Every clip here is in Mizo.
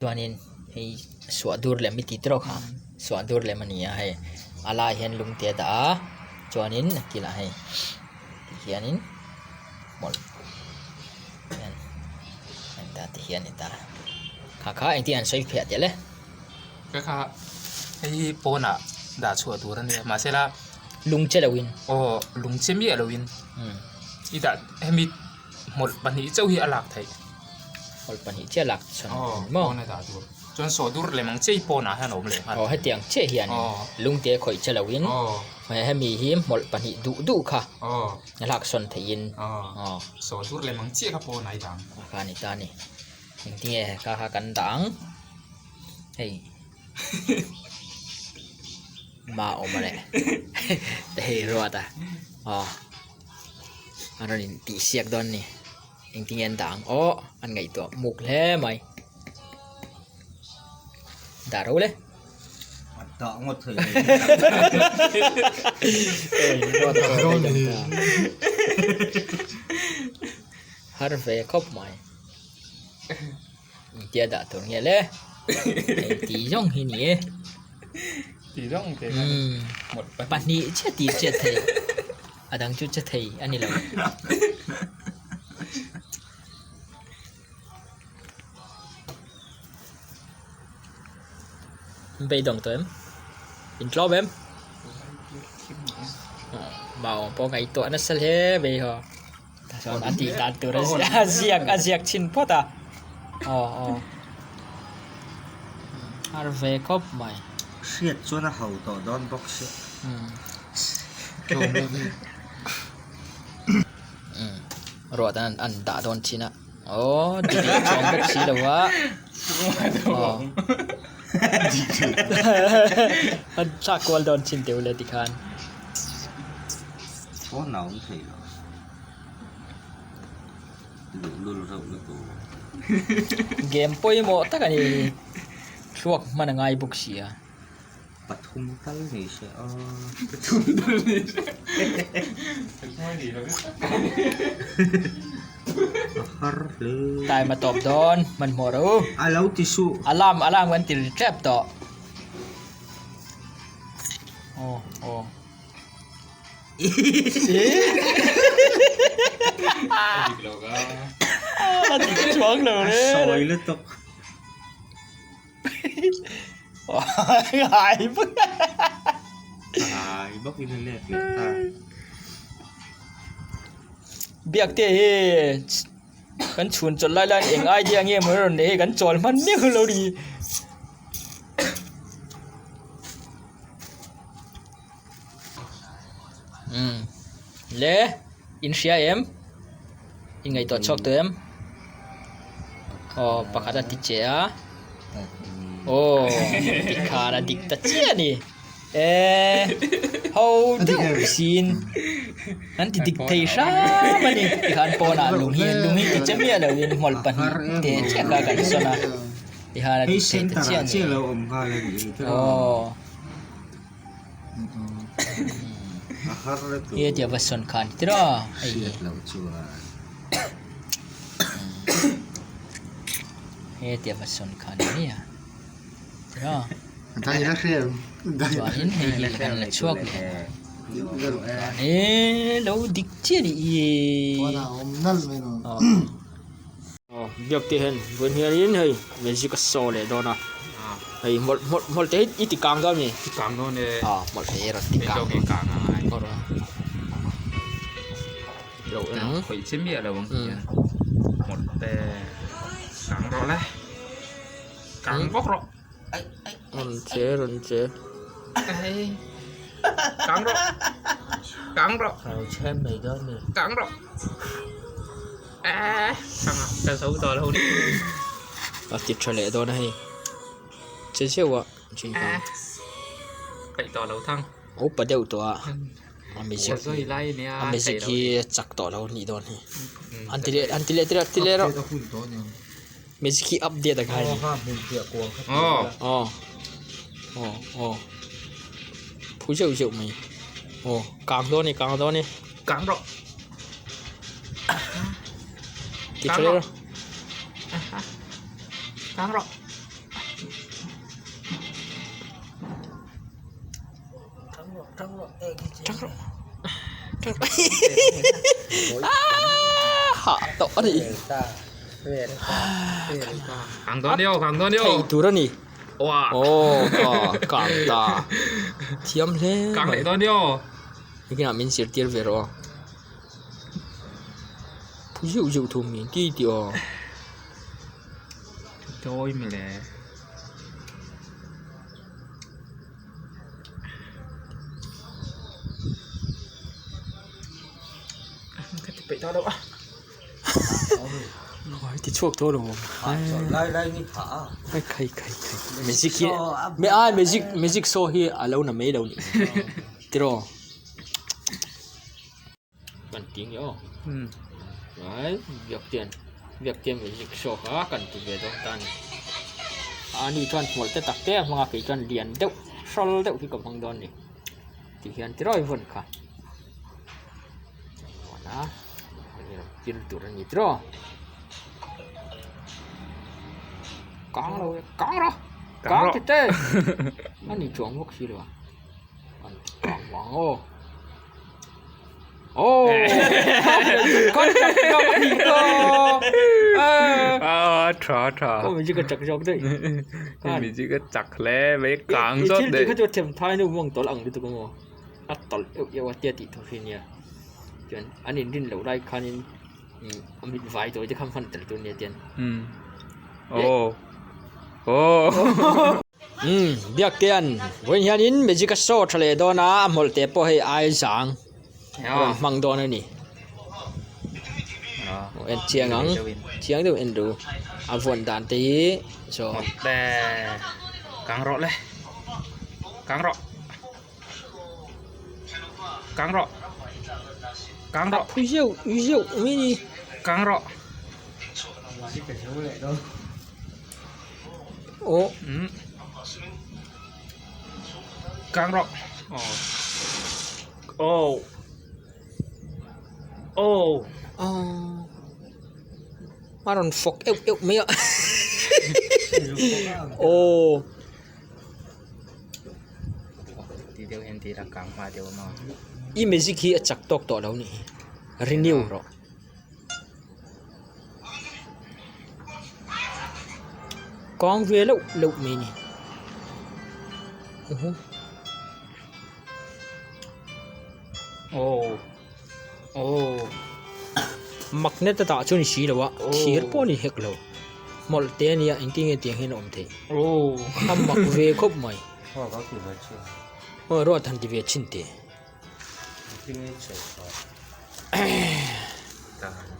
Chuanin hei suah dur lem i tih tawk kha suah dur lem a ni a hei a laiah hian lung te a dah a chuanin a kilah hei tihianin hmawlh hian a ni ta tihian a ni ta kha kha engtin an sawi phiah teh le. Ka kha hei hi pawnah dah chhuah tur a nia mahsela lung che loin aw lung che miah loin i dah hemi hmawlh pahnih chauh hi a lak theih. Hmawlh pahnih chiah lak chhan a ni maw? Pawn a dah tur. Chuan sawh dur lem ang chiah hi pawnah hian a awm leh nghal. Aw hetiang chiah hian lungte khawih che loin hemi hi hmawlh pahnih duh duh kha a lak sawn theihin aw sawh dur lem ang chiah kha pawnah i dah ang. Kha a ni ta a ni. Engtinge kha kha kan dah ang hei ma awm a leh hei ruat a aw a rawn intihsiak dawn a ni. Engtinge an dah ang aw an ngaihtuah muk hle mai dah ro le dah ngawt thei har ve khawp mai engtia dah tur nge le engti zawng hi ni e ti zawng te pahnih chiah tih chiah thei. A dang chu che thei a ni lo. Beidawng tawh em? Intlawm em? Mau pawh ngaihtuah nasa hle mai haw. Chuan a tih dan tur a ziak a ziak chhin phawt a. Aw aw. Har ve khawp mai. Hriat chuan a ho tawh dawn bawk sia. Ruah tan an dah dawn thin a. Aw dik leh chuang bawk si lo a. Aw. An thlak kual dawn thin teh u le tikhan. Phone a awm thei lo. Luhlul reuh lutuk. Game pawimawh tak a ni. Thluak hman a ngai bawk si a. Pathum tal ni se aw. Pathum tal ni se. Pathum a ni lo. A har hle. Time a tawp dawn hmanhmawh rawh u. A lo ti suh. Alarm alarm kan ti ri tep tawh. Aw aw. Sawi lutuk. Ai bawk in a let leh ta. Biak te hi kan chhun chawlh lai lai eng idea nge maw rawn nei hi kan chawl hman miau lo ni. Umm le in hria em in ngaihtuah chhuak tawh em aw pakhat a ti che a aw tikhan a dik ta chiah a ni eee ho deuh siin an ti dik thei hram a ni tikhan pawnah lung hi lung hi ti che miah lovin hmawlh pahnih te chiah kha kan sawn a tikhan a dik thei ta chiah a ni aw. He tia va sawn khan tir a hei hi he tia va sawn khan a nia tir a chuanin hei hi kan la chhuak leh a e lo dik chiah a nih hi Aw biak te hian vawiin hianin hei magic a show leh dawn a hei hmawlh hmawlh hmawlh te hi i ti kang dawn a mi ti kang dawn e aw hmawlh te hi a rawn ti kang lo ang khawih che miah lo ang hian hmawlh te kang rawh le kang bawk rawh rawn che rawn che kang rawh kang rawh kang rawh. A ti tha leh dawn a hei che zeuh a a upa deuh tawh a a magic a magic hi a chak tawh lo a nih dawn hi an ti leh an ti leh ti leh rawh magic hi update a ngai a ni aw aw aw phu zeuh zeuh mai aw kang dawn a ni kang dawn a ni. Ti tha leh rawh. Tang rawh tang rawh aaa hah tawh a ni thei tur a ni aw kang ta thiam hle mai engtin ah min zirtir ve rawh aw phu zeuh zeuh thum hi ti tih aw. Ka ti peih tawh lo a. Ti chhuak tawh lo ai khai khai khai magic hi me ai magic magic show hi a lo na mai lo nih tiraw kan ti nge aw ai biak tian biak tian magic show kha kan ti ve dawn ta a ni a ni chuan hmawlh te tak te a hmang a kei chuan lian deuh hrawl deuh hi ka hmang dawn a ni ti hian tiraw i vawn kha vawn a thil tur a ni tiraw kang lo e kang rawh kang ti te a ni chuang bawk si lo a an ti kang vang aw. Oh, tha tha. Có mình chỉ cần chặt dọc đấy. Mình chỉ cần chặt lẹ mấy càng rót đấy. Cái chỗ thèm thai nó mong tỏ lòng đi tụi con. À tỏ yêu yêu tia tị thôi phi nha. Chuyện anh in rin lâu đây khan in mình vài tuổi chứ không phân tử tụi nha tiền. Ừ. Oh. Oh. Umm biak te an vawiin hianin magic a show tha leh dawn a a hmawlh te pawh hei ai zang a rawn hmang dawn a ni en chiang ang chiang deuh en ru a vawn dan te hi saw kang rawh le kang rawh kang rawh kang rawh phu zeuh zeuh mai a ni kang rawh. Aw Kang rawh aw aw aw a rawn fawk euh euh mai a aw i magic hi a chak tawk tawh lo a nih hi renew rawh. Kang ve loh loh mai a ni magnet a dah chu a ni si lo a thir pawh a ni hek lo hmawlh te a nia engtin nge tiang hian a awm theih a mak ve khawp mai aw ruat han ti ve chhin teh.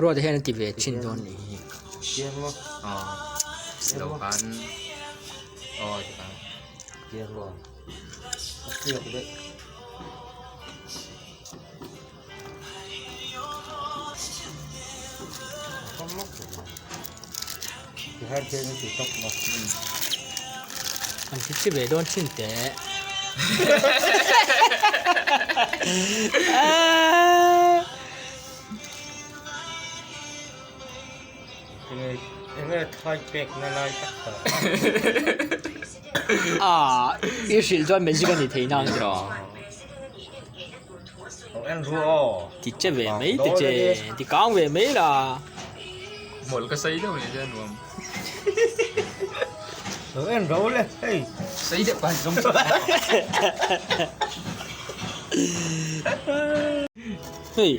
Ruat hian a ti ve thin dawn nih hi. An ti chi ve dawn thin teh. Ah, i hrilh chuan magic a ni thei nang tiraw. Ti che ve mai te che, ti kang ve mai la. Mawlh ka sei deuh leh hian nuam. Lo en ro le hei. Sei deuh ka han zawng chauh. Hei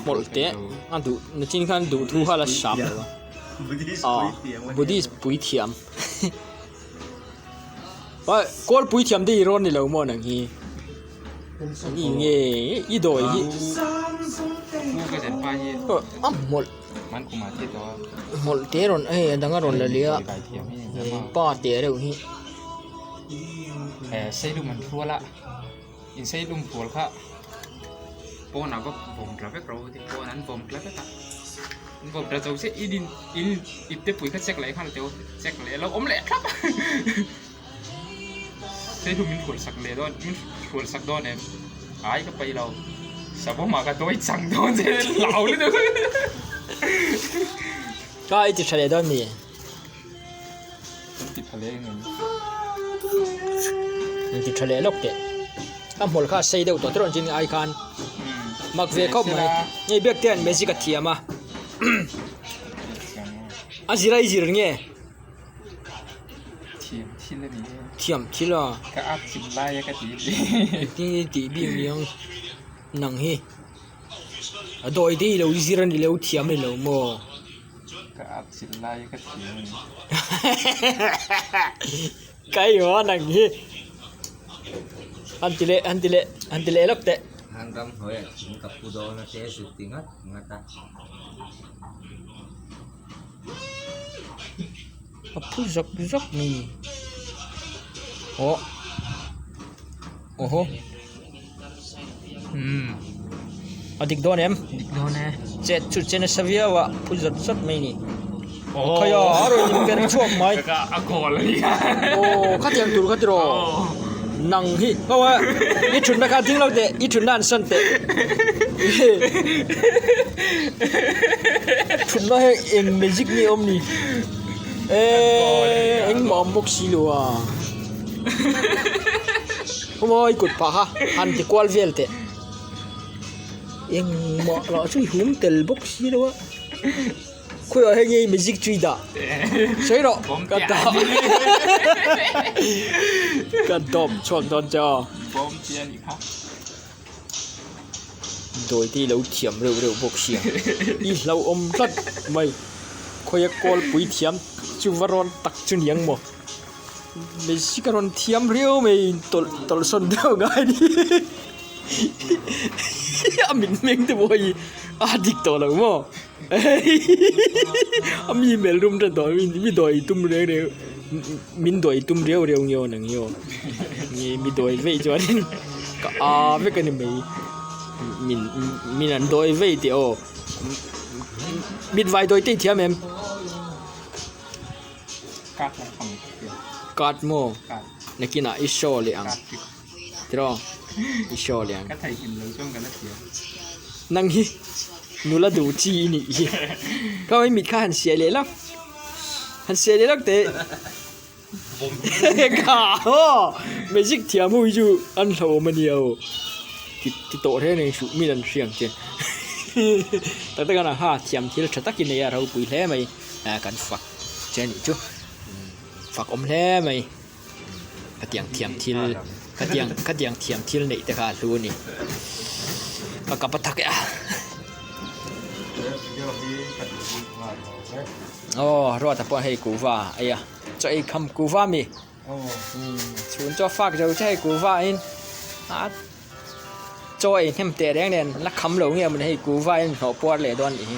mawlh teh a duh nachin khan duh thu kha la sap lo a. Aw Buddhist puithiam. Kawl puithiam te i rawn ni lo maw nang hi. Ni nge i dawi hi a hmawlh hmawlh te rawn hei a dang a rawn la leh a pa te reuh hi. Seilum an hrual a in seilum hrual kha pawn ah vawk vawm tla vek ro pawn an vawm tla vek a an vawm tla zo chiah in in ipte pui kha check leh nghal teh u check leh a lo awm leh thlap a. Seilum min hrual sak leh dawn min hrual sak dawn em ai ka paih lo savawm ah ka dawi chang dawn che hlau lutuk Ka i ti tha leh dawn mi? Kan ti. tha leh ngei. An ti tha leh lawk teh. A hmawlh kha a sei deuh tawh tawh chin ai khan mak ve khawp mai. Hei biak te hian magic a thiam a. A zir a i zir nge? Thiam thil a ni e. Thiam thil a. Ka at chim lai a ka ti. Engtin nge tih bik niang nang hi. A dawi te hi lo zir a ni lo thiam a ni lo maw? Ka at chim lai a ka thiam a ni. Kai maw nang hi. Han ti leh han ti leh han ti leh lawk teh. Han ram hnuaiah thing ka pu dawn a te zuk ti ngat ngat a. A phu zawk zawk ni aw awhaw a dik dawn em dik dawn e chet chu che nasa viau a phu zawt zawt mai ni khawi a a rawn in per chhuak mai a kawl a ni aw khatiang tur kha tiraw nang hi ho a i thutna kha ding lo teh i thutna an sawn teh thutna hi eng magic nge awm ni eeee engmah awm bawk si lo a khaw mawi kut phah kha han ti kual vel teh engmah lah chu i hum tel bawk si lo a. Khawiah hei nge magic chu i dah sawi rawh ka dah ka dawp chhuak dawn che aw dawi te hi lo thiam reuh reuh bawk sia i hlauhawm tlat mai khawia kawlpui thiam chu va rawn tak chu niang maw magic a rawn thiam riau mai tawlh tawlh sawn deuh ngai ni a mit hmeng te pawh hei a dik tawh lo maw. A mi melh rum ta tawh mi dawi tum reng reng min dawi tum riau riau nge aw nang hi aw nge mi dawi veih chuanin ka a vek a ni mai min min an dawi veih teh aw mit vai dawi te i thiam em card maw nakinah i show leh ang. Tiraw i show leh ang. Ka theihnghilh lo chuan ka la thiam. Nang hi nula duh chi i nih hi. Ka hei mit kha han siai leh lawk. Han siai leh lawk teh. Ka aw magic thiam ho hi chu an hlauhawm a nia aw. Ti ti tawh reng reng suh min an hria ang che. Tak tak a ha thiam thil tha tak i nei a ropui hle mai. Kan fak che a nih chu. Fak awm hle mai. Khatiang thiam thil khatiang khatiang thiam thil neih te kha a hlu a ni ka kap a thak e a aw ruata pawh hei kuhva a ei a chaw ei kham kuhva a mi chhun chu a fak zo che hei kuhva in a chaw ei hnem teh reng nen la kham lo nge mawni hei kuhva in hnawh puar leh dawn a nih hi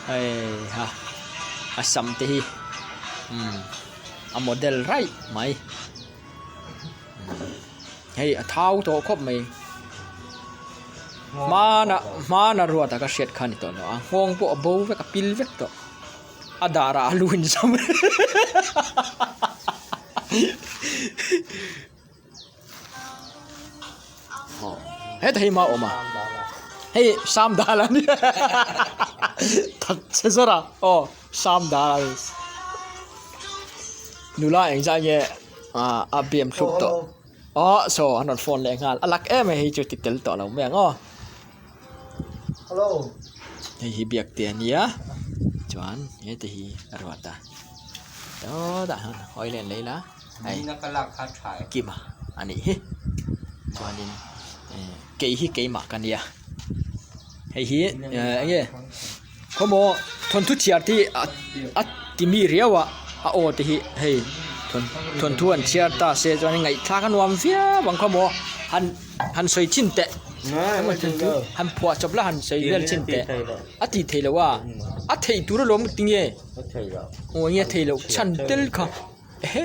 heiha a sam te hi umm. A model raih mai hei a thau tawh khawp mai hmanah hmana ruata ka hriat kha a ni tawh lo a nghawng pawh a bo vek a pil vek tawh a darah a lu in zam Heta hi hma awm a hei sam dal a nia that chhe zawr a aw sam dal a ni nula eng zah nge ah a biam thlup tawh aw saw an rawn phone leh nghal a lak em a hei chu ti tel tawh lo mai ang aw hei hi biak te a nia chuan heta hi a ruat a sawtah hian hawi len leh ila. Hei kima a nih hi chuanin kei hi keimah ka nia hei hi eng nge khawmaw thawnthu chhiar te hi a ti mi riau a a aw te hi hei thawnthu an chhiar ta se chuan ngaihthlak a nuam viau ang khawmaw han han sawi chin teh han phuah chawp la han sawi vel chin teh a tih theih loh a a theih tur alawm tinge aw enge a theih loh chhan tel kha. Ehe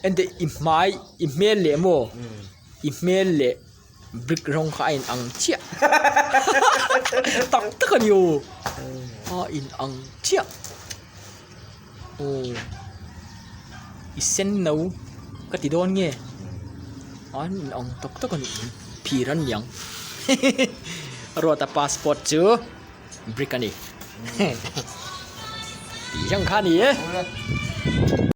ente i hmai i hmel leh maw i hmel leh brick rawng kha a in ang chiah tak tak a ni aw a in ang chiah aw i sen no ka ti dawn nge an in ang tak tak a ni phir an ni ang ruata passport chu brick a ni tih hian kha a ni e.